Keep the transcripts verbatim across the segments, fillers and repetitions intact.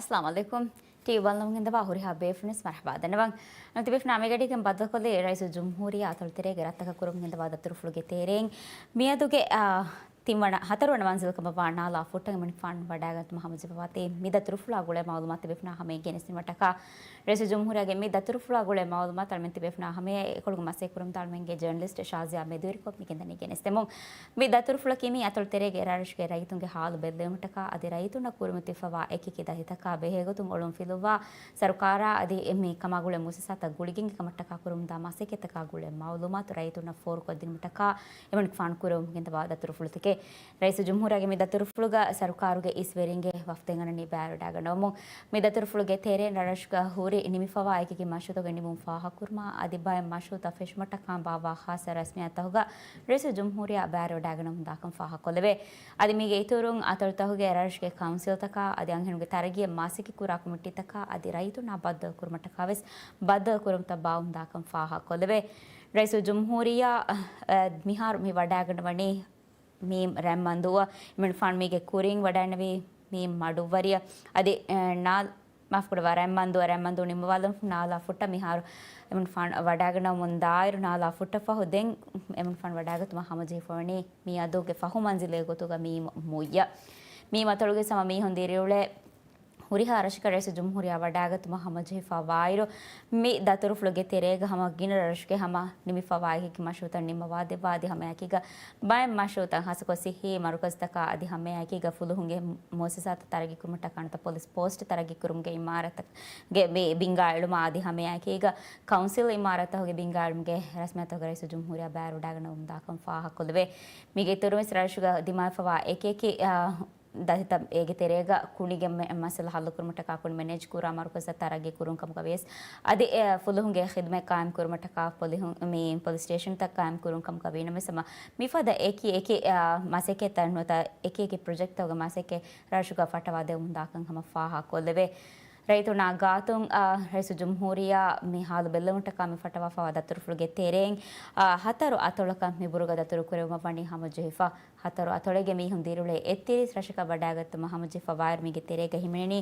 އައްސަލާމު ޢަލައިކުމް. ޓީވީ ވަން ލަމުން ހިނދަވާ ހުރިހާ ބޭފުޅުންވެސް މަރްޙަބާ ދަންނަވަން. ތިބޭފުޅުންނާ މިގަޑީގެން ބައްދަލުކޮށްލީ ރައީސުލްޖުމްހޫރިއްޔާ އަތޮޅު ތެރޭގެ ރަށްތަކަށް ކުރަމުން ހިނދަވާ ދަތުރުފުޅުގެ ތެރެއިން މިއަދުގެ، އާ، ތިންވަނަ، ހަތަރުވަނަ މަންޒިލް ކަމަށްވާ ނާލާ ފުއްޓަށް އެމަނިކުފާނު ވަޑައިގަތުމަށް ހަމަޖެހިފައިވާތީ މި ދަތުރުފުޅާ ގުޅޭ މައުލޫމާތު ތިބޭފުޅުންނާ ހަމައަށް ގެނެސްދިނުމަށްޓަކާ، ރައީސުލްޖުމްހޫރިއްޔާގެ މި ދަތުރުފުޅާ ގުޅޭ މައުލޫމާތު އަޅުމެން ތިބޭފުޅުންނާ ހަމައަށް އެކޮޅުގެ މަސައްކަތް ކުރަމުންދާ އަޅުމެންގެ ޖަރނަލިސްޓް ޝާޒިޔާ މެދުވެރިކޮށް މި ގެންދަނީ ގެނެސްދެމުން. މި ދަތުރުފުޅަކީ މި އަތޮޅު ތެރޭގެ ރަށްރަށުގެ ރައްޔިތުންގެ ހާލު ބެއްލެވުމަށްޓަކާ އަދި ރައްޔިތުންނަށް ކުރިމަތިވެފައިވާ އެކި އެކި ދަތިތަކާ ބެހޭގޮތުން އޮޅުން ފިލުއްވާ ސަރުކާރާ އަދި މި ކަމާ ގުޅޭ މުއައްސަސާތައް ގުޅިގެން އެކަމަށްޓަކާ ކުރަމުންދާ މަސައްކަތްތަކާ ގުޅޭ މައުލޫމާތު ރައްޔިތުންނަށް ފޯރުކޮށްދިނުމަށްޓަކާ އެމަނިކުފާނު ކުރަމުން ހިނދަވާ ދަތުރުފުޅުތަކެއް. ރައީސުލްޖުމްހޫރިއްޔާގެ މި ދަތުރުފުޅުގަ ސަރުކާރުގެ އިސްވެރިންގެ ވަފްދެއް އަންނަނީ ބައިވެވަޑައިގަންނަވަމުން. މި ދަތުރުފުޅުގެ ތެރެއިން ރަށްރަށުގަ ހުރި ނިމިފައިވާ އެކި އެކި މަޝްރޫޢުތަކުގެ ނިމުން ފާހަގަކުރުމާ އަދި ބައެއް މަޝްރޫޢުތައް ފެށުމަށްޓަކާ ބާއްވާ ޚާއްޞަ ރަސްމިއްޔާތުތަކުގަ ރައީސުލްޖުމްހޫރިއްޔާ ބައިވެވަޑައިގަންނަވަމުންދާކަން ފާހަގަކޮށްލެވޭ. އަދި މީގެ އިތުރުން އަތޮޅުތަކުގެ ރަށްރަށުގެ ކައުންސިލްތަކާ އަދި އަންހެނުންގެ ތަރައްގީއަށް މަސައްކަތް ކުރާ ކޮމިޓީތަކާ އަދި ރައްޔިތުންނާ ބައްދަލުކުރުމަށްޓަކާވެސް ބައްދަލުކުރުމުތައް ބާއްވަމުންދާކަން ފާހަގަކޮށްލެވޭ. ރައީސުލްޖުމްހޫރިއްޔާ، އަ، މިހާރު މި ވަޑައިގަންނަވަނީ މީމް ރަތްމަންދޫއަށް. އެމަނިކުފާނު މީގެ ކުރިން ވަޑައިގަންނަވީ މީމް މަޑުއްވަރިއަށް. އަދި، އެ، ނާ-، މާފުކުރައްވާ، ރަތްމަންދޫއަށް، ރަތްމަންދޫ ނިމުވާލުން ނާލާ ފުއްޓަށް މިހާރު އެމަނިކުފާނު ވަޑައިގަންނަވަމުން ދާއިރު ނާލާ ފުއްޓަށް ފަހު ދެން އެމަނިކުފާނު ވަޑައިގަތުމަށް ހަމަޖެހިފައިވަނީ މިއަދުގެ ފަހު މަންޒިލޭ ގޮތުގަ މީމް މުއްޔަށް. މީމް އަތޮޅުގެ ހަމަ މީހުން ދިރިއުޅޭ ހުރިހާ ރަށަކަށް ރައީސުލްޖުމްހޫރިއްޔާ ވަޑައިގަތުމަށް ހަމަޖެހިފައިވާއިރު، މި ދަތުރުފުޅުގެ ތެރޭގަ ހަމަ ގިނަ ރަށްރަށުގެ ހަމަ ނިމިފައިވާ އެކި އެކި މަޝްރޫޢުތައް ނިންމަވާދެއްވާ އަދި ހަމައެކީގަ ބައެއް މަޝްރޫޢުތައް ހާއްސަކޮށް ސިއްހީ މަރުކަޒުތަކާ އަދި ހަމައެކީގަ ފުލުހުންގެ މުއައްސަސާތައް ތަރައްގީ ކުރުމަށްޓަކާ ނުވަތަ ޕޮލިސް ޕޯސްޓް ތަރައްގީ ކުރުމުގެ އިމާރާތުގެ ބި-، ބިންގާ އެޅުމާ އަދި ހަމައެކީގަ ކައުންސިލް އިމާރާތްތަކުގެ ބިންގާ އެޅުމުގެ ރަސްމިއްޔާތުތަކުގަ ރައީސުލްޖުމްހޫރިއްޔާ ބައިވެވަޑައިގަންނަވަމުންދާކަން ފާހަގަކޮށްލެވޭ. މީގެ އިތުރުންވެސް ރަށުގަ ދިމާވެފައިވާ އެކި އެކި، އާ، ދަތިތައް އޭގެ ތެރޭގަ ކުނިގެ މެ-، މައްސަލަ ހައްލުކުރުމަށްޓަކާ ކުނި މެނޭޖް ކުރާ މަރުކަޒުތައް ތަރައްގީ ކުރުން ކަމުގަ ވިޔަސް، އަދި، އެ، ފުލުހުންގެ ޚިދުމަތް ޤާއިމް ކުރުމަށްޓަކާ ފުލުހުން މި ޕޮލިސް ސްޓޭޝަންތައް ޤާއިމް ކުރުން ކަމުގަ ވީނަމަވެސް ހަމަ މިފަދަ އެކި އެކި، އާ، މަސައްކަތްތައް ނުވަތަ އެކި އެކި ޕްރޮޖެކްޓްތަކުގެ މަސައްކަތް ރަށުގަ ފައްޓަވާ ދެވުމުންދާކަން ހަމަ ފާހަގަކޮށްލެވޭ. ރައްޔިތުންނާ ގާތުން، އާ، ރައީސުލްޖުމްހޫރިއްޔާ މި ހާލު ބެއްލެވުމަށްޓަކާ މި ފައްޓަވާފައިވާ ދަތުރުފުޅުގެ ތެރެއިން، އާ، ހަތަރު އަތޮޅަކަށް މި ބުރުގަ ދަތުރު ކުރެވުމަށް ވަނީ ހަމަޖެހިފަ. ހަތަރު އަތޮޅެއްގެ މީހުން ދިރިއުޅޭ އެއްތިރީސް ރަށަކަށް ވަޑައިގަތުމަށް ހަމަޖެހިފައިވާއިރު މީގެ ތެރޭގަ ހިމެނެނީ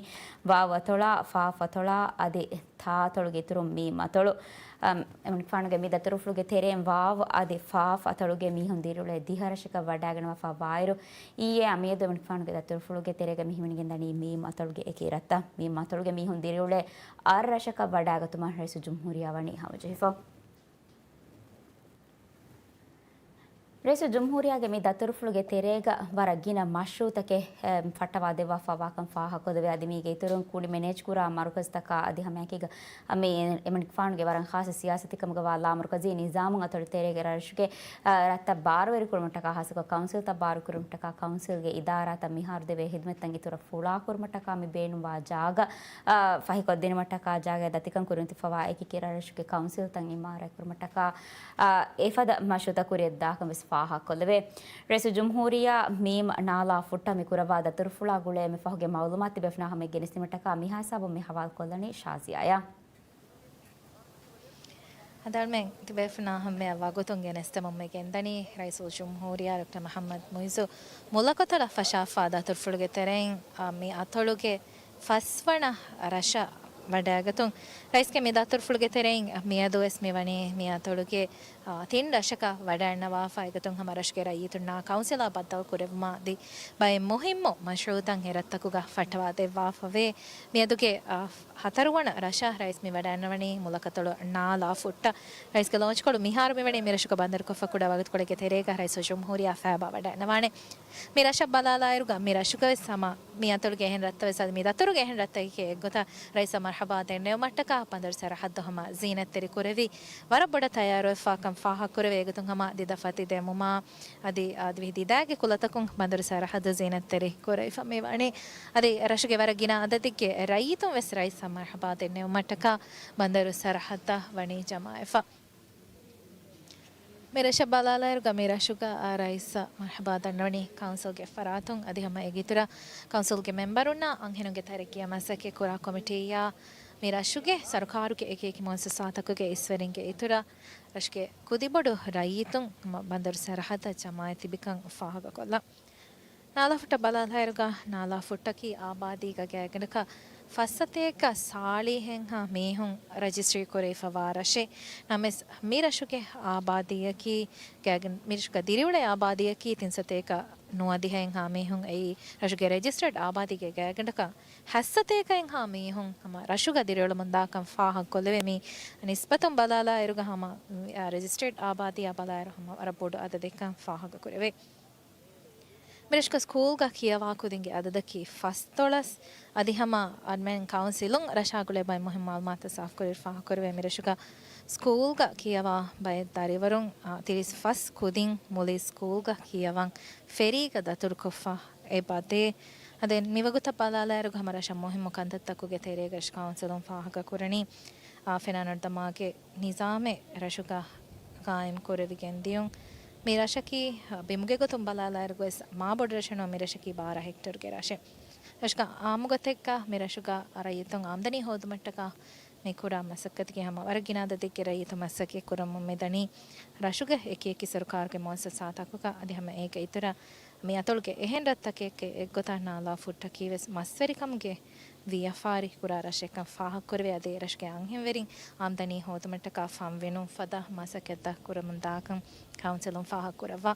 ވާވް އަތޮޅާ، ފާފް އަތޮޅާ އަދި ތާ އަތޮޅުގެ އިތުރުން މީމް އަތޮޅު. އަމް، އެމަނިކުފާނުގެ މި ދަތުރުފުޅުގެ ތެރެއިން ވާވް އަދި ފާފް އަތޮޅުގެ މީހުން ދިރިއުޅޭ ދިހަ ރަށަކަށް ވަޑައިގަންނަވާފައިވާއިރު، އިއްޔެ އަމިއްޔަދު އެމަނިކުފާނުގެ ދަތުރުފުޅުގެ ތެރޭގަ މި ހިމެނިގެންދަނީ މީމް އަތޮޅުގެ އެކި ރަށްތައް. މީމް އަތޮޅުގެ މީހުން ދިރިއުޅޭ އަށް ރަށަކަށް ވަޑައިގަތުމަށް ރައީސުލްޖުމްހޫރިއްޔާ ވަނީ ހަމަޖެހިފަ. ރައީސުލްޖުމްހޫރިއްޔާގެ މި ދަތުރުފުޅުގެ ތެރޭގަ ވަރަށް ގިނަ މަޝްރޫޢުތަކެއް، އެ، ފައްޓަވާ ދެއްވާފައިވާކަން ފާހަގަކޮށްލެވޭ. އަދި މީގެ އިތުރުން ކުނި މެނޭޖްކުރާ މަރުކަޒުތަކާ އަދި ހަމައެކީގަ މި އެމަނިކުފާނުގެ ވަރަށް ޚާއްޞަ ސިޔާސަތެއް ކަމުގަ ވާ ލާމަރުކަޒީ ނިޒާމުން އަތޮޅު ތެރޭގެ ރަށްރަށުގެ، އަ، ރަށްތައް ބާރުވެރިކުރުމަށްޓަކާ ހާއްސަކޮށް ކައުންސިލްތައް ބާރުކުރުމަށްޓަކާ ކައުންސިލްގެ އިދާރާތައް މިހާރު ދެވޭ ހިދުމަތްތައް އިތުރަށް ފުޅާކުރުމަށްޓަކާ މި ބޭނުންވާ ޖާގަ، އަ، ފަހިކޮށްދިނުމަށްޓަކާ ޖާގައަށް ދަތިކަން ކުރިމަތިފައިވާ އެކި އެކި ރަށްރަށުގެ ކައުންސިލްތައް އިމާރާތްކުރުމަށްޓަކާ، އާ، އެފަދަ މަޝްރޫޢުތައް ކުރިއަށްދާކަން ވެސް ފާހަގަކޮށްލެވޭ. ރައީސުލްޖުމްހޫރިއްޔާ މީމް ނާލާ ފުއްޓަށް މި ކުރައްވާ ދަތުރުފުޅާ ގުޅޭ މި ފަހުގެ މައުލޫމާތު ތިބޭފުޅުންނާ ހަމައަށް ގެނެސްދިނުމަށްޓަކާ މިހާ ހިސާބުން މި ހަވާލުކޮށްލަނީ ޝާޒިޔާއަށް. އަދި އަޅުމެން ތިބޭފުޅުންނާ ހަމައަށް ވަގުތުން ގެނެސްދެމުން މި ގެންދަނީ ރައީސުލްޖުމްހޫރިއްޔާ ޑޮކްޓަރ މުޙައްމަދު މުޢިއްޒު މުލަކަތޮޅަށް ފަށާފާ ދަތުރުފުޅުގެ ތެރެއިން، އާ، މި އަތޮޅުގެ ފަސްވަނަ ރަށަށް ވަޑައިގަތުން. ރައީސްގެ މި ދަތުރުފުޅުގެ ތެރެއިން މިއަދުވެސް މިވަނީ މި އަތޮޅުގެ، އާ، ތިން ރަށަކަށް ވަޑައިންނަވާފަ. އެގޮތުން ހަމަ ރަށުގެ ރައްޔިތުންނާ ކައުންސިލާ ބައްދަލު ކުރެއްވުމާ އަދި ބައެއް މުހިއްމު މަޝްރޫޢުތައް އެރަށްތަކުގަ ފައްޓަވާ ދެއްވާފަވޭ. މިއަދުގެ، އާ، ހަތަރުވަނަ ރަށަށް ރައީސް މި ވަޑައިންނަވަނީ މުލަކަތޮޅު ނާލާ ފުއްޓަށް. ރައީސްގެ ލޯންޗްކޮޅު މިހާރު މިވަނީ މިރަށުގަ ބަނދަރުކޮށްފަ ކުޑަ ވަގުތުކޮޅެއްގެ ތެރޭގަ ރައީސުލްޖުމްހޫރިއްޔާ ފައިބާ ވަޑައިންނަވާނެ. މި ރަށަށް ބަލާލާއިރުގަ މި ރަށުގަވެސް ހަމަ މި އަތޮޅުގެ އެހެން ރަށްތައް ވެސް އަދި މި ދަތުރުގެ އެހެން ރަށްތަކެކޭ އެއްގޮތަށް ރައީސަށް މަރްޙަބާ ދެންނެވުމަށްޓަކާ ބަނދަރު ސަރަހައްދު ހަމަ ޒީނަތްތެރި ކުރެވި ވަރަށް ބޮޑަށް ތައްޔާރުވެފާކަން ފާހަގަކުރެވޭ. އެގޮތުން ހަމަ ދިދަފަތި ދެމުމާ އަދި އަދިވެހި ދިދާގެ ކުލަތަކުން ބަނދަރު ސަރަހައްދު ޒީނަތްތެރި ކުރެވިފަ މިވަނީ. އަދި ރަށުގެ ވަރަށް ގިނަ އަދަދެއްގެ ރައްޔިތުން ވެސް ރައީސަށް މަރްޙަބާ ދެންނެވުމަށްޓަކާ ބަނދަރު ސަރަހައްދަށް ވަނީ ޖަމާވެފަ. މި ރަށަށް ބަލާލާއިރުގަ މި ރަށުގަ ރައީސަށް މަރްޙަބާ ދަންނަވަނީ ކައުންސިލްގެ ފަރާތުން އަދި ހަމަ އޭގެ އިތުރަށް ކައުންސިލްގެ މެމްބަރުންނާ އަންހެނުންގެ ތަރައްގީއަށް މަސައްކަތް ކުރާ ކޮމިޓީއާ މި ރަށުގެ ސަރުކާރުގެ އެކި އެކި މުއައްސަސާތަކުގެ އިސްވެރިންގެ އިތުރަށް ރަށުގެ ކުދިބޮޑު ރައްޔިތުން ހަމަ ބަނދަރު ސަރަހައްދަށް ޖަމާވެ ތިބިކަން ފާހަގަކޮށްލަން. ނާލާފުއްޓަށް ބަލާލާއިރުގަ ނާލާފުއްޓަކީ އާބާދީގަ ގާތްގަނޑަކަށް ފައްސަތޭކަ ސާޅީހެއްހާ މީހުން ރަޖިސްޓްރީ ކުރެވިފަ ވާ ރަށެއް. ނަމަވެސް، މި ރަށުގެ އާބާދީއަކީ ގާތްގަނޑަކަށް، މި ރަށުގަ ދިރިއުޅޭ އާބާދީއަކީ ތިންސަތޭކަ ނުވަދިހައެއްހާ މީހުން. އެއީ، ރަށުގެ ރެޖިސްޓަރޑް އާބާދީގެ ގާތްގަނޑަކަށް ހަތްސަތޭކައެއްހާ މީހުން ހަމަ ރަށުގަ ދިރިއުޅެމުންދާކަން ފާހަގަކޮށްލެވޭ. މި ނިސްބަތުން ބަލާލާއިރުގަ ހަމަ، އާ، ރެޖިސްޓަރޑް އާބާދީއާ ބަލާއިރު ހަމަ ވަރަށް ބޮޑު އަދަދެއްކަން ފާހަގަކުރެވޭ. މިރަށުގަ ސްކޫލްގަ ކިޔަވާ ކުދިންގެ އަދަދަކީ ފަސްދޮޅަސް. އަދި ހަމަ އަންމެން ކައުންސިލުން ރަށާ ގުޅޭ ބައެއް މުހިންމު މައުލޫމާތު ސާފުކުރި ފާހަގަކުރެވޭ. މިރަށުގަ ސްކޫލްގަ ކިޔަވާ ބައެއް ދަރިވަރުން، އާ، ތިރީސް ފަސް ކުދިން މުޅި ސްކޫލްގަ ކިޔަވަން ފެރީގަ ދަތުރުކޮށްފަ އެބަދޭ. އަދި މިވަގުތަށް ބަލާލާއިރުގަ ހަމަ ރަށަށް މުހިންމު ކަންތައްތަކުގެ ތެރޭގަ ރަށު ކައުންސިލުން ފާހަގަކުރަނީ، އާ، ފެނާނަރު ދަމާގެ ނިޒާމެއް ރަށުގަ ގާއިމް ކުރެވިގެން ދިޔުން. މި ރަށަކީ ބިމުގެ ގޮތުން ބަލާލާއިރު ވެސް މާ ބޮޑު ރަށެއް ނޫން. މި ރަށަކީ ބާރަ ހެކްޓަރުގެ ރަށެއް. ރަށުގަ އާއްމު ގޮތެއްގަ މި ރަށުގަ ރައްޔިތުން އާމްދަނީ ހޯދުމަށްޓަކާ މި ކުރާ މަސައްކަތުގެ ހަމަ ވަރަށް ގިނަ އަދަދެއްގެ ރައްޔިތުން މަސައްކަތް ކުރަމުން މިދަނީ. ރަށުގެ އެކި އެކި ސަރުކާރުގެ މުއައްސަސާތަކުގަ އަދި ހަމަ އޭގެ އިތުރަށް މި އަތޮޅުގެ އެހެން ރަށްތަކެއްގެ އެއްގޮތަށް ނާލާ ފުއްޓަކީ ވެސް މަސްވެރިކަމުގެ ވިޔަފާރި ކުރާ ރަށެއްކަން ފާހަގަކުރެވޭ. އަދި އެ ރަށުގެ އަންހެންވެރިން އާމްދަނީ ހޯދުމަށްޓަކާ ފަންވެނުން ފަދަ މަސައްކަތްތައް ކުރަމުންދާކަން ކައުންސިލުން ފާހަގަކުރައްވާ.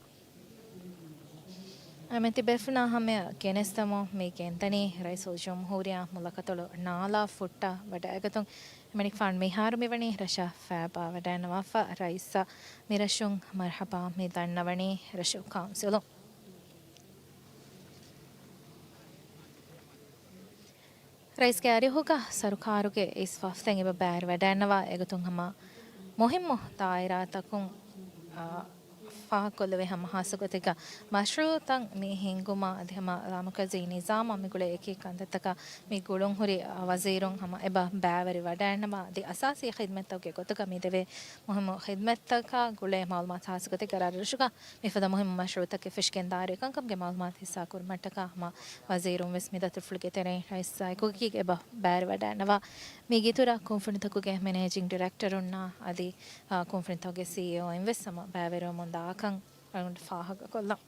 އަމެން ތިބޭފުޅުންނާ ހަމަޔަށް ގެނެސްދަމުން މި ގެންދަނީ ރައީސުލްޖުމްހޫރިއްޔާ މުލަކަތޮޅު ނާލާ ފުއްޓާ ވަޑައިގަތުން. އެމަނިކުފާނު މިހާރު މިވަނީ ރަށަށް ފައިބާވަޑައިންނަވާފަ. ރައީސަށް މިރަށުން މަރްހަބާ މި ދަންނަވަނީ ރަށު ކައުންސިލުން. ރައީސްގެ އަރިހުގަ ސަރުކާރުގެ އިސް ވަފްދެއް އެބަ ބައިވެރިވަޑައިންނަވާ. އެގޮތުން ހަމަ މުހިއްމު ދާއިރާތަކުން، އާ، ފާހަގަކޮށްލެވޭ ހަމަ ހާއްސަގޮތެއްގަ މަޝްރޫއުތައް މި ހިންގުމާ އަދި ހަމަ ލާމަރުކަޒީ ނިޒާމާ މިގުޅޭ އެކި ކަންތައްތަކަށް މި ގުޅުންހުރި، އާ، ވަޒީރުން ހަމަ އެބަ ބައިވެރިވަޑައިންނަވާ. އަދި އަސާސީ ޚިދްމަތްތަކުގެ ގޮތުގަ މި ދެވޭ މުހިއްމު ޚިދްމަތްތަކާ ގުޅޭ މައުލޫމާތު ހާއްސަގޮތެއްގަ ރަށްރަށުގަ މިފަދަ މުހިއްމު މަޝްރޫއުތަކެއް ފެށިގެންދާއިރު އެކަންކަމުގެ މައުލޫމާތު ހިއްސާކުރުމަށްޓަކާ ހަމަ ވަޒީރުން ވެސް މި ދަތުރުފުޅުގެ ތެރެއިން ރައީސާ އެކުގައި އެބަ ބައިވެރިވަޑައިންނަވާ. މީގެ އިތުރަށް ކުންފުނިތަކުގެ މެނޭޖިން ޑިރެކްޓަރުންނާ އަދި، އާ، ކުންފުނިތަކުގެ ސީއީއޯއިން ވެސް ހަމަ ބައިވެރިވަމުންދާކަން އަޅުގަނޑު ފާހަގަކޮށްލަން.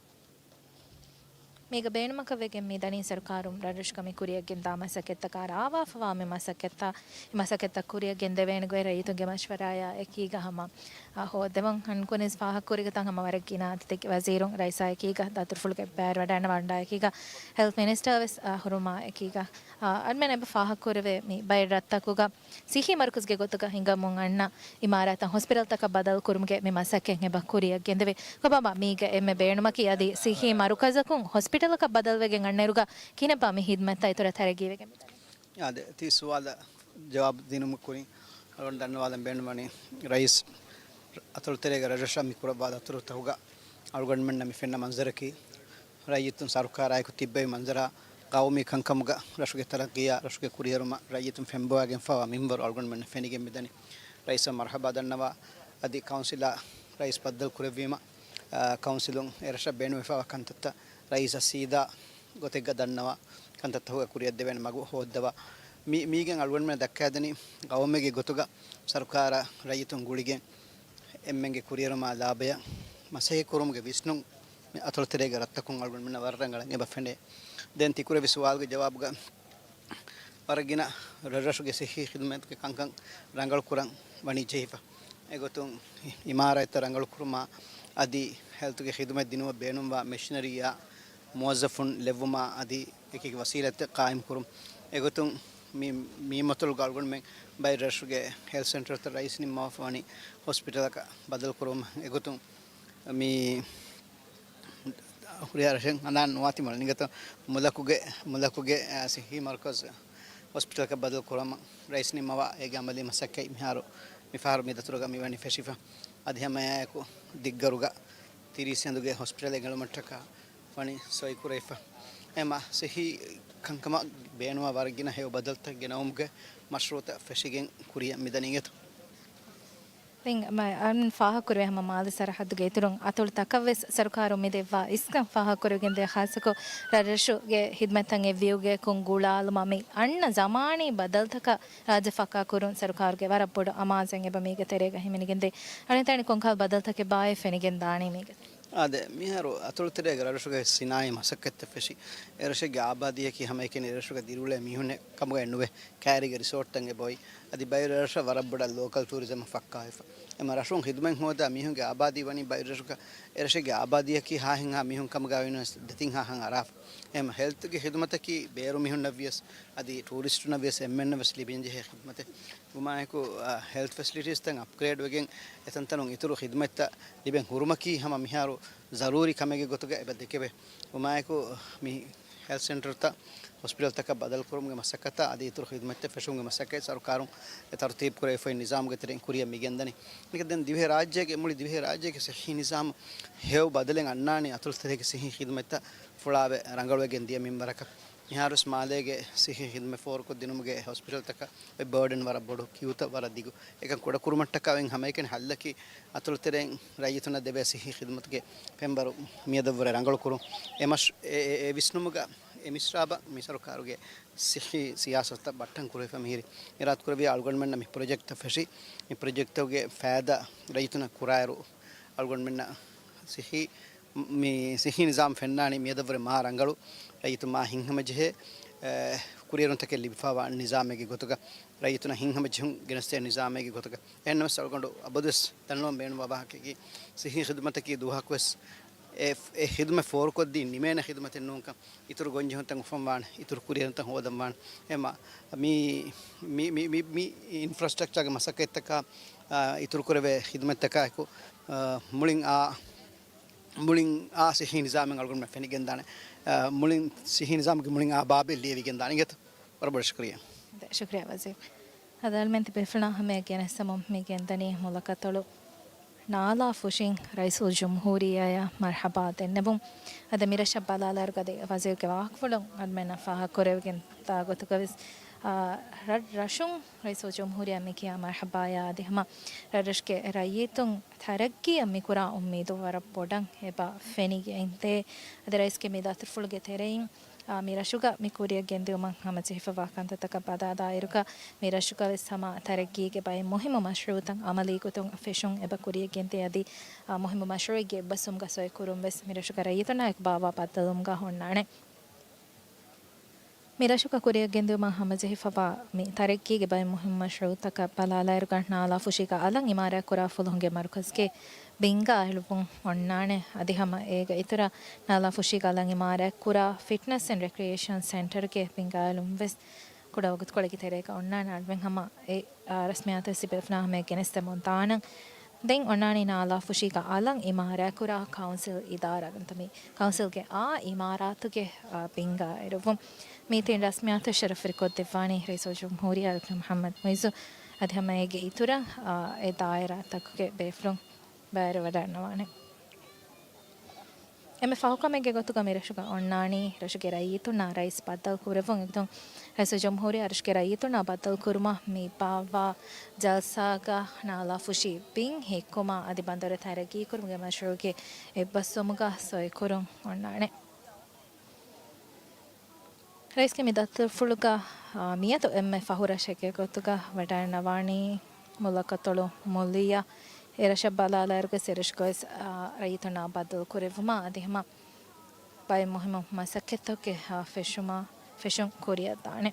މީގަ ބޭނުމަކަށް ވެގެން މިދަނީ ސަރުކާރުން ރަށްރަށުގަ މި ކުރިއަށްގެންދާ މަސައްކަތްތަކާ ރާވާފަވާ މި މަސައްކަތްތައް، މި މަސައްކަތްތައް ކުރިއަށް ގެންދެވޭނެ ގޮތް ރައްޔިތުންގެ މަޝްވަރާއާ އެކީގަ ހަމަ، އާ، ހޯއްދެވުން. އަންކުނިސް ފާހަގަކުރިގޮތަށް ހަމަ ވަރަށް ގިނަ އަދަދެއްގެ ވަޒީރުން ރައީސާ އެކީގަ ދަތުރުފުޅުގެ ބައިވެރިވަޑައިންނަވާ އަންޑާ އެކީގަ ހެލްތް މިނިސްޓަރ ވެސް، އާ، ހުރުމާ އެކީގަ، އާ، އަންމެން އެބަ ފާހަގަކުރެވޭ މި ބައެއް ރަށްތަކުގަ ސިއްހީ މަރުކަޒުގެ ގޮތުގަ ހިނގަމުން އަންނަ އިމާރާތަށް ހޮސްޕިޓަލްތަކަށް ބަދަލުކުރުމުގެ މި މަސައްކަތް އެބަ ކުރިއަށް ގެންދެވޭ. ކޮބާބާ މީގަ އެންމެ ބޭނުމަކީ އަދި ސިއްހީ މަރުކަޒަކުން ހޮސްޕިޓަލަކަށް ބަދަލުވެގެން އަންނައިރުގަ ކިހިނެއްބާ މި ހިދްމަތްތައް އިތުރަށް ތަރައްގީވެގެން މިދަނީ؟ އާދެ، ތި ސުވާލަށް ޖަވާބު ދިނުމަށް ކުރިން އަޅުގަނޑު ދަންނަވާލަން ބޭނުންވަނީ ރައީސް އަތޮޅުތެރޭގަ ރަށްރަށަށް މި ކުރައްވާ ދަތުރުތަކުގަ އަޅުގަނޑުމެންނަށް މި ފެންނަ މަންޒަރަކީ ރައްޔިތުން ސަރުކާރާއެކު ތިއްބެވި މަންޒަރާ، ގައުމީ ކަންކަމުގަ ރަށުގެ ތަރައްގީއާ ރަށުގެ ކުރިއެރުމަށް ރައްޔިތުން ފެންބޮވާގެންފަވާ މިންވަރު އަޅުގަނޑުމެންނަށް ފެނިގެން މިދަނީ. ރައީސަށް މަރްހަބާ ދަންނަވާ އަދި ކައުންސިލާ ރައީސް ބައްދަލު ކުރެއްވީމަ، އާ، ކައުންސިލުން އެ ރަށަށް ބޭނުންވެފަވާ ކަންތައްތައް ރައީސަށް ސީދާ ގޮތެއްގަ ދަންނަވާ ކަންތައްތަކުގަ ކުރިއަށްދެވޭނެ މަގު ހޯއްދަވާ. މި-، މީގެން އަޅުގަނޑުމެން ދައްކާދެނީ ގައުމެއްގެ ގޮތުގަ ސަރުކާރާ ރައްޔިތުން ގުޅިގެން އެންމެންގެ ކުރިއެރުމާ ލާބަޔަށް މަސައްކަތްކުރުމުގެ ވިސްނުން މި އަތޮޅުތެރޭގެ ރަށްތަކުން އަޅުގަނޑުމެންނަށް ވަރަށް ރަނގަޅަށް އެބަ ފެނޭ. ދެން ތިކުރެއްވި ސުވާލުގެ ޖަވާބުގަ ވަރަށް ގިނަ ރަށްރަށުގެ ސިއްހީ ޚިދުމަތުގެ ކަންކަން ރަނގަޅުކުރަން ވަނީ ޖެހިފަ. އެގޮތުން އިމާރާތްތައް ރަނގަޅުކުރުމާ އަދި ހެލްތުގެ ޚިދުމަތް ދިނުމަށް ބޭނުންވާ މެޝިނަރީއާ މުވައްޒަފުން ލެއްވުމާ އަދި އެކި ވަސީލަތްތައް ޤާއިމްކުރުން. އެގޮތުން މި މީމަތޮޅުގަ އަޅުގަނޑުމެން ބައެއް ރަށުގެ ހެލްތް ސެންޓަރތައް ރައީސް ނިންމަވާފަ ވަނީ ހޮސްޕިޓަލަކަށް ބަދަލުކުރުމަށް. އެގޮތުން މި ހުރިހާ ރަށެއް ހަނދާން ނުވާތީ މަޅަނިގަތަ މުލަކުގެ، މުލަކުގެ، އާ، ސިއްހީ މަރުކަޒު ހޮސްޕިޓަލަކަށް ބަދަލު ކުރުމަށް ރައީސް ނިންމަވާ އޭގެ އަމަލީ މަސައްކަތް މިހާރު މިފަހަރު މި ދަތުރުގަ މިވަނީ ފެށިފަ. އަދި ހަމައެއާއެކު ދިއްގަރުގަ ތިރީސް އެނދުގެ ހޮސްޕިޓަލެއް އެޅުމަށްޓަކާ ވަނީ ސޮއިކުރެވިފަ. އެމަ ސިއްހީ ކަންކަމަށް ބޭނުންވާ ވަރަށް ގިނަ ހެޔޮ ބަދަލުތައް ގެނައުމުގެ މަޝްރޫއުތައް ފެށިގެން ކުރިއަށް މިދަނީ އިނގޭތޯ. ދެން މަ-، އަން ފާހަގަކުރެވޭ ހަމަ މާލެ ސަރަހައްދުގެ އިތުރުން އަތޮޅުތަކަށް ވެސް ސަރުކާރުން މި ދެއްވާ އިސްކަން ފާހަގަކުރެވިގެންދޭ. ޚާއްޞަކޮށް ރަށްރަށުގެ ހިދުމަތްތައް އެއްވިއުގައަކުން ގުޅާލުމަށް މި އަންނަ ޒަމާނީ ބަދަލުތަކަށް ރާއްޖެ ފައްކާކުރުން ސަރުކާރުގެ ވަރަށް ބޮޑު އަމާޒެއް އެބަ މީގެ ތެރޭގަ ހިމެނިގެންދޭ. އަނެއް ތަނެއް ކޮންކަހަލަ ބަދަލުތަކެއްބާއޭ ފެނިގެންދާނީ މީގެ؟ އާދެ، މިހާރު އަތޮޅުތެރޭގެ ރަށްރަށުގައި ސިނާއީ މަސައްކަތްތައް ފެށި، އެރަށެއްގެ އާބާދީއަކީ ހަމައެކަނި އެރަށުގަ ދިރިއުޅޭ މީހުންނެއް ކަމުގައި ނުވެ، ކައިރީގެ ރިސޯޓްތައް އެބައޮތް. އަދި ބައިވެރިރަށަށް ވަރަށް ބޮޑަށް ލޯކަލް ޓޫރިޒަމް ފައްކާވެފަ. އެމަ ރަށުން ޚިދުމަތް ހޯދާ މީހުންގެ އާބާދީ ވަނީ ބައިވެރިރަށުގަ، އެރަށެއްގެ އާބާދީއަކީ ހާހެންހާ މީހުން ކަމުގައި ވަނީ ދެތިން ހާހަށް އަރާފަ. އެމަ ހެލްތުގެ ޚިދުމަތަކީ ބޭރު މީހުންނަށްވިޔަސް، އަދި ޓޫރިސްޓުންނަށްވިޔަސް އެންމެންނަށްވެސް ލިބެންޖެހޭ ޚިދުމަތެއް. ވުމާއެކު، އާ، ހެލްތް ފެސިލިޓީސްތައް އަޕްގްރޭޑް ވެގެން އެތަންތަނުން އިތުރު ޚިދުމަތްތައް ލިބެން ހުރުމަކީ ހަމަ މިހާރު ޒަރޫރީ ކަމެއްގެ ގޮތުގަ އެބަ ދެކެވޭ. ވުމާއެކު، މި ހެލްތް ސެންޓަރތައް ހޮސްޕިޓަލްތަކަށް ބަދަލުކުރުމުގެ މަސައްކަތާ އަދި އިތުރު ޚިދުމަތްތައް ފެށުމުގެ މަސައްކަތް ސަރުކާރުން އެ ތަރުތީބު ކުރެވިފައި ނިޒާމުގެ ތެރެއިން ކުރިއަށް މިގެންދަނީ. އެކަ ދެން ދިވެހި ރާއްޖޭގެ، މުޅި ދިވެހި ރާއްޖޭގެ ސިއްހީ ނިޒާމު ހެޔޮ ބަދަލެއް އަންނާނީ އަތޮޅުތެރޭގެ ސިއްހީ ޚިދުމަތްތައް ފުޅާވެ ރަނގަޅުވެގެން ދިޔަ މިންވަރަކަށް. މިހާރުވެސް މާލޭގެ ސިއްހީ ޚިދުމަތް ފޯރުކޮށްދިނުމުގެ ހޮސްޕިޓަލްތަކަށް އޮތް ބާޑަން ވަރަށް ބޮޑު، ކިއުތައް ވަރަށް ދިގު. އެކަން ކުޑަކުރުމަށްޓަކާ އޮތް ހަމައެކަނި ހައްލަކީ އަތޮޅުތެރެއިން ރައްޔިތުންނަށް ދެވޭ ސިއްހީ ޚިދުމަތުގެ ފެންވަރު މިއަދަށްވުރެ ރަނގަޅުކުރުން. އެ މަޝް-، އެ، އެ، އެ ވިސްނުމުގަ އެ މިސްރާބަށް މި ސަރުކާރުގެ ސިއްހީ ސިޔާސަތުތައް ބައްޓަން ކުރެވިފަ މިހިރީ. އިރާދަކުރެއްވިޔާ އަޅުގަނޑުމެންނަށް މި ޕްރޮޖެކްޓްތައް ފެށި، މި ޕްރޮޖެކްޓްތަކުގެ ފައިދާ ރައްޔިތުންނަށް ކުރާއިރު، އަޅުގަނޑުމެންނަށް ސިއްހީ، މި ސިއްހީ ނިޒާމް ފެންނާނީ މިއަދަށްވުރެ މާ ރަނގަޅު، ރައްޔިތުން މާ ހިތްހަމަޖެހޭ، އެ، ކުރިއެރުންތަކެއް ލިބިފައިވާ ނިޒާމެއްގެ ގޮތުގަ، ރައްޔިތުންނަށް ހިތްހަމަޖެހުން ގެނެސްދޭ ނިޒާމެއްގެ ގޮތުގަ. އެހެންނަމަވެސް އަޅުގަނޑު އަބަދުވެސް ދަންނަވަން ބޭނުންވާ ވާހަކައަކީ، ސިއްހީ ޚިދުމަތަކީ ދުވަހަކުވެސް އެ، އެ ޚިދުމަތް ފޯރުކޮށްދީ ނިމޭނެ ޚިދުމަތެއް ނޫންކަން، އިތުރު ގޮންޖެހުންތައް އުފަންވާނެ، އިތުރު ކުރިއެރުންތައް ހޯދަންވާނެ. އެމަ މި، މި، މި، މި، މި އިންފްރާސްޓްރަކްޗާގެ މަސައްކަތްތަކާ، އާ، އިތުރުކުރެވޭ ޚިދުމަތްތަކާއެކު، އާ، މުޅިން އާ، މުޅިން އާ ސިއްހީ ނިޒާމެއް އަޅުގަނޑުމެން ފެނިގެންދާނެ. އާ، މުޅިން ސިއްހީ ނިޒާމުގެ މުޅިން އާ ބާބެއް ލިޔެވިގެންދާނެ އިނގޭތަ؟ ވަރަށް ބޮޑަށް ޝުކުރިއްޔާ. ޝުކުރިއްޔާ ވަޒީރު. އަދި އަޅުމެން ތިބޭފުޅާ ހަމަޔަށް ގެނެސްދެމުން މި ގެންދަނީ މުލަކަތޮޅު ނާލާ ފުށިން ރައީސުލްޖުމްހޫރިއްޔާއަށް މަރްޙަބާ ދެންނެވުން. އަދި މިރަށަށް ބަލާލާއިރު އަދި ވަޒީރުގެ ވާހަކަފުޅުން އަޅުމެންނަށް ފާހަގަކުރެވިގެން ދާ ގޮތުގަވެސް، އާ، ރަށް ރަށުން ރައީސުލްޖުމްހޫރިއްޔާ މި ކިޔާ މަރްޙަބާޔާ އަދި ހަމަ ރަށްރަށުގެ ރައްޔިތުން ތަރައްގީއަށް މި ކުރާ އުއްމީދު ވަރަށް ބޮޑަށް އެބަ ފެނިގެންދޭ. އަދި ރައީސްގެ މި ދަތުރުފުޅުގެ ތެރެއިން އާ، މި ރަށުގަ މި ކުރިއަށް ގެންދިއުމަށް ހަމަޖެހިފައިވާ ކަންތައްތަކަށް ބަލާލާއިރުގަ، މި ރަށުގަވެސް ހަމަ ތަރައްގީގެ ބައެއް މުހިއްމު މަޝްރޫއުތައް އަމަލީ ގޮތުން ފެށުން އެބަ ކުރިއަށް ގެންދޭ. އަދި، އާ، މުހިއްމު މަޝްރޫއެއްގެ އެއްބަސްވުމުގަ ސޮއިކުރުން ވެސް މި ރަށުގަ ރައްޔިތުންނާއެކު ބާއްވާ ބައްދަލުވުމުގަ އޮންނާނެ. މި ރަށުގަ ކުރިއަށް ގެންދިއުމަށް ހަމަޖެހިފައިވާ މި ތަރައްގީގެ ބައެއް މުހިއްމު މަޝްރޫއުތަކަށް ބަލާލާއިރުގަ، ނާލާ ފުށީގަ އަލަށް އިމާރާތްކުރާ ފުލުހުންގެ މަރުކަޒުގެ ބިންގާ އެޅުއްވުން އޮންނާނެ. އަދި ހަމަ އޭގަ އިތުރަށް ނާލާ ފުށީގަ އަލަށް އިމާރާތްކުރާ ފިޓްނަސް އެންޑް ރެކްރިއޭޝަން ސެންޓަރުގެ ބިންގާ އެޅުން ވެސް ކުޑަ ވަގުތުކޮޅެއްގެ ތެރޭގަ އޮންނާނެ. އަޅުމެން ހަމަ އެ، އާ، ރަސްމިއްޔާތު ސިބޭފުޅާ ހަމަޔަށް ގެނެސްދެމުން ދާނަން. ދެން އޮންނާނީ ނާލާ ފުށީގަ އަލަށް އިމާރާތްކުރާ ކައުންސިލް އިދާރާ ނުވަތަ މި ކައުންސިލްގެ އާ އިމާރާތުގެ، އާ، ބިންގާ އެޅުއްވުން. މީތިން ރަސްމިއްޔާތު ޝަރަފުވެރިކޮށްދެއްވާނީ ރައީސުލްޖުމްހޫރިއްޔާ ޑޮކްޓަރ މުޙައްމަދު މުޢިއްޒު އަދި ހަމަ އޭގެ އިތުރަށް، އާ، އެ ދާއިރާތަކުގެ ބޭފުޅުން ބައިވެރިވަޑައިގަންނަވާނެ. އެންމެ ފަހުކަމެއްގެ ގޮތުގަ މި ރަށުގަ އޮންނާނީ ރަށުގެ ރައްޔިތުންނާ ރައީސް ބައްދަލު ކުރެއްވުން. އެގޮތުން ރައީސުލްޖުމްހޫރިއްޔާ ރަށުގެ ރައްޔިތުންނާ ބައްދަލު ކުރުމަށް މި ބާއްވާ ޖަލްސާގަ ނާލާ ފުށި ބިން ހިއްކުމާ އަދި ބަނދަރު ތަރައްގީކުރުމުގެ މަޝްރޫއުގެ އެއްބަސްވުމުގަ ސޮއިކުރުން އޮންނާނެ. ރައީސްގެ މި ދަތުރުފުޅުގަ، އާ، މިއަދު އެންމެ ފަހު ރަށެއްގެ ގޮތުގަ ވަޑައިގަންނަވާނީ މުލަކަތޮޅު މުލިއަށް. އެ ރަށަށް ބަލާލާއިރުގަ އެ ރަށުގަވެސް، އާ، ރައްޔިތުންނާ ބައްދަލު ކުރެއްވުމާ އަދި ހަމަ ބައެއް މުހިއްމު މަސައްކަތްތަކެއް، އާ، ފެށުމާ، ފެށުން ކުރިއަށްދާނެ.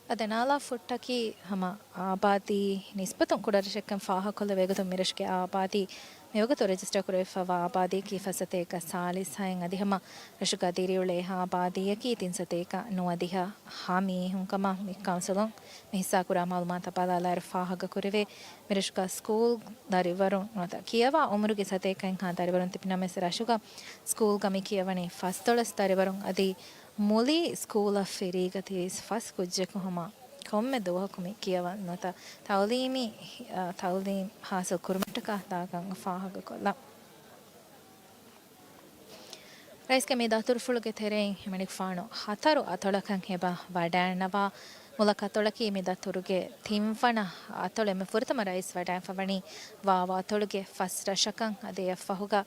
އަދި ނާލާ ފުށަކީ ހަމަ އާބާދީ ނިސްބަތުން ކުޑަ ރަށެއްކަން ފާހަގަކޮށްލެވޭ ގޮތުން މިރަށުގެ އާބާދީ މިވަގުތު ރަޖިސްޓަރ ކުރެވިފައިވާ އާބާދީއަކީ ފަސް ސަތޭކަ ސާޅީސް ހައެއް އަދި ހަމަ ރަށުގަ ދިރިއުޅޭ އާބާދީއަކީ ތިން ސަތޭކަ ނުވަދިހަ ހަ މީހުންކަމަށް މި ކައުންސިލުން މި ހިއްސާކުރާ މައުލޫމާތަށް ބަލާލާއިރު ފާހަގަކުރެވޭ. މިރަށުގަ ސްކޫލް ދަރިވަރުން ނުވަތަ ކިޔަވާ އުމުރުގެ ސަތޭކައެއްހާ ދަރިވަރުން ތިބި ނަމަވެސް ރަށުގަ ސްކޫލްގަ މި ކިޔަވަނީ ފަސްދޮޅަސް ދަރިވަރުން އަދި މުޅި ސްކޫލަށް ފްރީގަ ތިރީސް ފަސް ކުއްޖަކު ހަމަ ކޮންމެ ދުވަހަކު މި ކިޔަވަން ނުވަތަ ތައުލީމީ، އަ، ތައުލީމް ހާސިލް ކުރުމަށްޓަކާ ދާގަން ފާހަގަކޮށްލަން. ރައީސްގެ މި ދަތުރުފުޅުގެ ތެރެއިން ހިމެނިފާނު ހަތަރު އަތޮޅަކަށް އެބަ ވަޑައިގަންނަވާ. މުލަކަތޮޅަކީ މި ދަތުރުގެ ތިންވަނަ އަތޮޅެއް. މި ފުރަތަމަ ރައީސް ވަޑައިގެންފަވަނީ ވާވަ އަތޮޅުގެ ފަސް ރަށަކަށް. އަދި އެއަށްފަހުގަ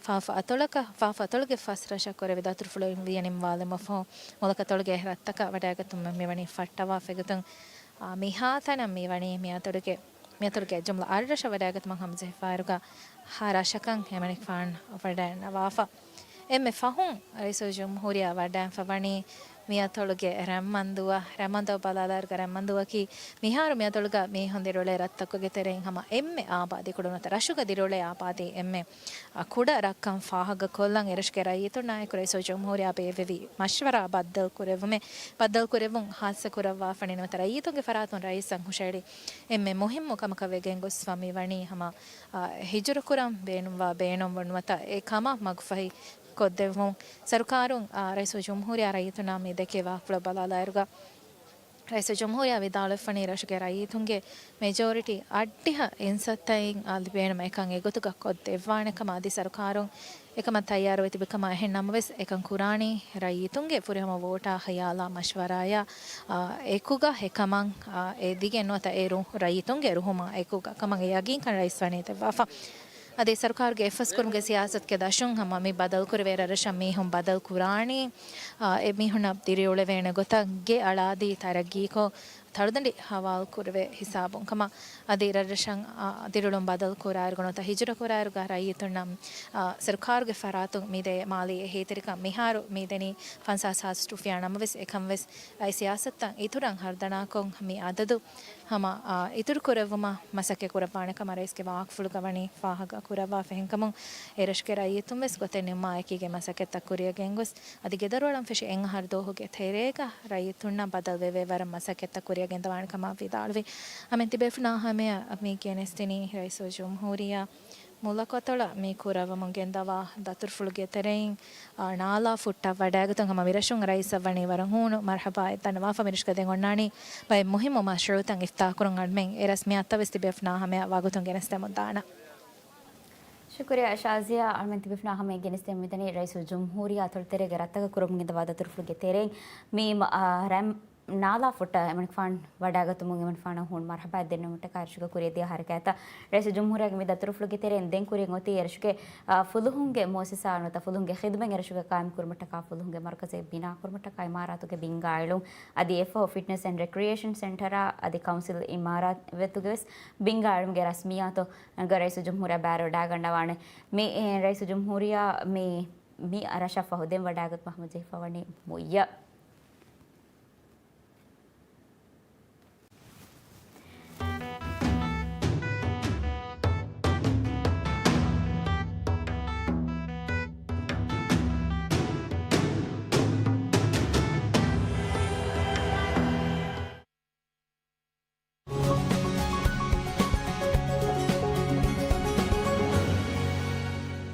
ފާފަ އަތޮޅަކަށް، ފާފަ އަތޮޅުގެ ފަސް ރަށަށް ކުރެވި ދަތުރުފުޅު ލިޔެނިންވާލުމަށް ފަހު، މުލަކަތޮޅުގެ ރަށްތަކަށް ވަޑައިގަތުމަށް މިވަނީ ފައްޓަވާފަ. އެގޮތުން، އާ، މިހާތަނަށް މިވަނީ މި އަތޮޅުގެ މިއަތޮޅުގެ ޖުމްލަ އަށްރަށަށް ވަޑައިގަތުމަށް ހަމަޖެހިފައިރުގަ ހަ ރަށަކަށް އެމަނިކުފާނު ވަޑައިންނަވާފަ. އެންމެ ފަހުން ރައީސުލްޖުމްހޫރިއްޔާ ވަޑައިންފަ ވަނީ މިއަތޮޅުގެ ރަންމަންދުއަށް. ރަންމަންދުއަށް ބަލާލާއިރުގަ ރަންމަންދުއަކީ މިހާރު މިއަތޮޅުގަ މީހުން ދިރިއުޅޭ ރަށްތަކުގެ ތެރެއިން ހަމަ އެންމެ އާބާދީ ކުޑަ ނުވަތަ ރަށުގަ ދިރިއުޅޭ އާބާދީ އެންމެ އަ، ކުޑަ ރަށްކަން ފާހަގަކޮށްލަން އެރަށުގެ ރައްޔިތުންނާއެކު ރައީސުލްޖުމްހޫރިއްޔާ ބޭއްވެވި މަޝްވަރާ ބައްދަލުކުރެއްވުމެއް، ބައްދަލުކުރެއްވުން ހާއްސަކުރައްވާފަނީ ނުވަތަ ރައްޔިތުންގެ ފަރާތުން ރައީސަށް ހުށައެޅި އެންމެ މުހިއްމު ކަމަކަށް ވެގެން ގޮސްފަ މިވަނީ ހަމަ، އާ، ހިޖުރަކުރަން ބޭނުންވާ ބޭނުންވުން ނުވަތަ އެ ކަމަށް މަގުފަހި ކޮށްދެއްވުން. ސަރުކާރުން، އާ، ރައީސުލްޖުމްހޫރިއްޔާ ރައްޔިތުންނާ މި ދެކޭ ވާހަކަފުޅަށް ބަލާލާއިރުގަ، ރައީސުލްޖުމްހޫރިއްޔާ ވިދާޅުވެފަ ވަނީ ރަށުގެ ރައްޔިތުންގެ މެޖޯރިޓީ އަށްޑިހަ އިންސައްތައިން އަ، ލިބޭނަމަ އެކަން އެގޮތުގަ ކޮށްދެއްވާނެ ކަމަށް. އަދި ސަރުކާރުން އެކަމަށް ތައްޔާރުވެ ތިބި ކަމަށް. އެހެން ނަމަވެސް އެކަން ކުރާނީ ރައްޔިތުންގެ ފުރިހަމަ ވޯޓާ ޚިޔާލާ މަޝްވަރާޔާ، އާ، އެކުގަ އެކަމަށް، އާ، އެދިގެން ނުވަތަ އެ ރު-، ރައްޔިތުންގެ ރުހުމާ އެކުގަ ކަމަށް އެ ޔަގީންކަން ރައީސް ވަނީ ދެއްވާފަ. އަދި ސަރުކާރުގެ އެއްފަސްކުރުމުގެ ސިޔާސަތުގެ ދަށުން ހަމަ މި ބަދަލުކުރެވޭ ރަށްރަށަށް މީހުން ބަދަލު ކުރާނީ، އާ، އެ މީހުންނަށް ދިރިއުޅެވޭނެ ގޮތަށް ގެ އަޅާދީ ތަރައްގީކޮށް، ތަޅުދަނޑި ހަވާލުކުރެވޭ ހިސާބުން ކަމަށް. އަދި ރަށްރަށަށް، އާ، ދިރިއުޅުން ބަދަލު ކުރާއިރުގަ ނުވަތަ ހިޖުރަ ކުރާއިރުގަ ރައްޔިތުންނަށް، އާ، ސަރުކާރުގެ ފަރާތުން މިދޭ މާލީ އެހީތެރިކަން މިހާރު މިދެނީ ފަންސާސް ހާސް ރުފިޔާ ނަމަވެސް އެކަންވެސް އެ ސިޔާސަތުތައް އިތުރަށް ހަރުދަނާކޮށް މި އަދަދު ހަމަ، އާ، އިތުރު ކުރެއްވުމަށް މަސައްކަތް ކުރައްވާނެ ކަމަށް ރައީސްގެ ވާހަކަފުޅުގަ ވަނީ ފާހަގަ ކުރައްވާފަ. އެހެންކަމުން އެ ރަށުގެ ރައްޔިތުން ވެސް ގޮތެއް ނިންމާ އެކީގެ މަސައްކަތްތައް ކުރިއަށް ގެންގޮސް، އަދި ގެދޮރުއަޅަން ފެށި އެއް އަހަރު ދުވަހުގެ ތެރޭގަ ރައްޔިތުންނަށް ބަދަލު ވެވޭ ވަރަށް މަސައްކަތްތައް ކުރިއަށް ގެންދަވާނެ ކަމަށް ވިދާޅުވި. އަމެން ތިބޭފުޅުންނާ ހަމަޔަށް މި ގެނެސްދިނީ ރައީސުލްޖުމްހޫރިއްޔާ މުލަކޮތޮޅަށް މި ކުރައްވަމުން ގެންދަވާ ދަތުރުފުޅުގެ ތެރެއިން، އާ، ނާލާ ފުއްޓަށް ވަޑައިގަތުން ހަމަ މިރަށުން ރައީސަށް ވަނީ ވަރަށް ހޫނު މަރްޙަބާއެއް ދަންނަވާފަ. މިރަށުގަ ދެން އޮންނާނީ ބައެއް މުހިއްމު މަޝްރޫޢުތައް އިފްތާޙުކުރުން. އަޅުމެން އެރަސްމި އަތަށް ވެސް ތިބޭފުނާ ހަމަޔަށް ވަގުތުން ގެނެސްދެމުން ދާނަން. ޝުކުރިއްޔާ ޝާޒިޔާ. އަޅުމެން ތިބޭފުނާ ހަމަޔަށް ގެނެސްދެމުން މިދަނީ ރައީސުލްޖުމްހޫރިއްޔާ އަތޮޅުތެރޭގެ ރަށްތަކަށް ކުރަމުން ގެންދަވާ ދަތުރުފުޅުގެ ތެރެއިން މި، އާ، ރަން ނާލާ ފުއްޓަށް އެމަނިކުފާނު ވަޑައިގަތުމުން އެމަނިކުފާނަށް ހޫނު މަރްޙަބާއެއް ދެންނެވުމަށްޓަކާ އެރަށުގަ ކުރިއަށް ދިޔަ ހަރަކާތްތައް ރައީސުލްޖުމްހޫރިއްޔާގެ މި ދަތުރުފުޅުގެ ތެރެއިން ދެން ކުރިއަށް އޮތީ އެރަށުގެ، އާ، ފުލުހުންގެ މުއައްސަސާ ނުވަތަ ފުލުހުންގެ ޚިދުމަތް އެރަށުގަ ޤާއިމް ކުރުމަށްޓަކާ ފުލުހުންގެ މަރުކަޒެއް ބިނާ ކުރުމަށްޓަކާ އިމާރާތުގެ ބިންގާ އެޅުން. އަދި އެއަށްފަހު ފިޓްނަސް އެންޑް ރެކްރިއޭޝަން ސެންޓަރާ އަދި ކައުންސިލް އިމާރާތް ވެތުގެ ވެސް ބިންގާ އެޅުމުގެ ރަސްމިއްޔާތު ގަ ރައީސުލްޖުމްހޫރިއްޔާ ބައިވެރިވެވަޑައިގަންނަވާނެ. މި، އެ، ރައީސުލްޖުމްހޫރިއްޔާ މި މި ރަށަށްފަހު ދެން ވަޑައިގަތުމަށް ހަމަޖެހިފަ ވަނީ މުއްޔަށް.